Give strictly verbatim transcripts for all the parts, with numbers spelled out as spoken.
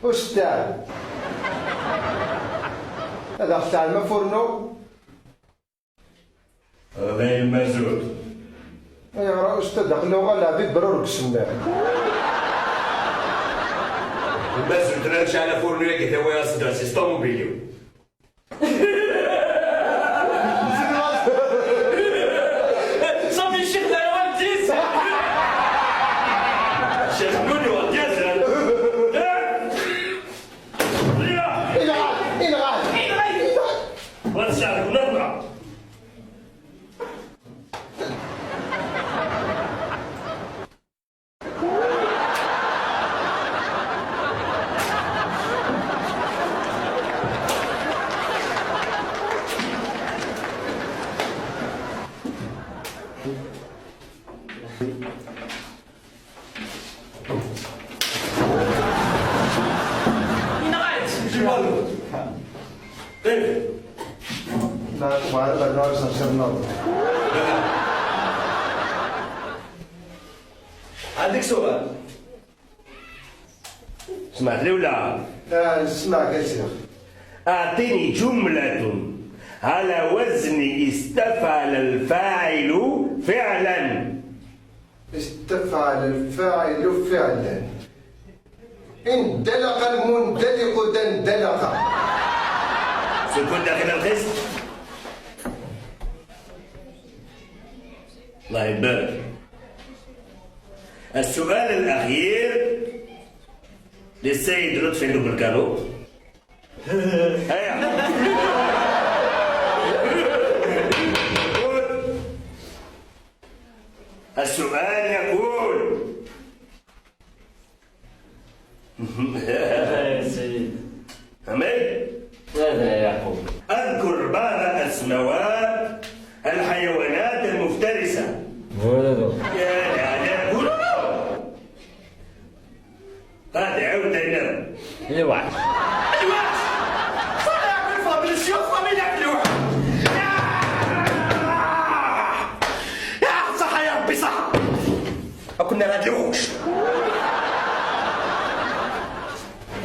Ustad. Ad aɣ-tɛellem afurnu? Ɣlay lmazut. Ayɣer a ustad, aql-i uɣaleɣ d ibrureg semmiḥ. Lmazut, la necɛel afurnu-agi, tawiḍ-as-d s ṭumubil-iw. صافي الشيخ داير غير الجيز. الشيخ منو الجيز؟ إلغاء، إلغاء، إلغاء. وتساعد نطلع. Yenɣa-tt. Jibalo. Qqim. La, tebɣa ad nernu asenṣiṛ-nneɣ. عندك سؤال؟ سمعت لي ولا؟ آه، نسمعك يا شيخ. أعطني جملة على وزن استفعل الفاعل فعلا. استفعل الفاعل فعلا. اندلق المندلق دندلق. سكون داخل القسم. الله يبارك. السؤال الأخير للسيد لطفي دوبل كانو. هيا. السؤال يقول، هذا يا سيد. فهمت؟ هذا يا يعقوب. أذكر بعض أسماوات الحيوانات المفترسة. هو هذا. يا لا، لا، قولوا له. هذا عاود هنا. الوحش. الوحش. صار ياكل فاميلي الشيوخ، فاميلي ياكل الوحش. يا، يا صحة يا ربي صحة. كنا غادي وش؟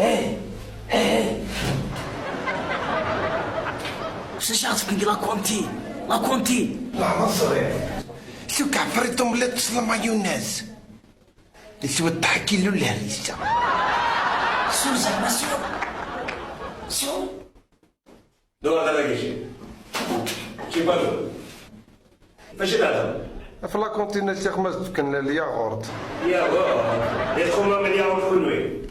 ايه، ايه، ايه. شنو شغلتك ندير لاكونتي؟ لاكونتي. لا، ما صغير. شو كعفريتهم اللي تصل مايونيز. يسوى الضحك يلو الهريسة. شو زعما شو؟ شو؟ دور هذا كيشي. شي بالو. فاش هذا؟ في لاكونتينا الشيخ ما تفكن الياغورت. ياغورت. يا خوما من ياغورت كل وين.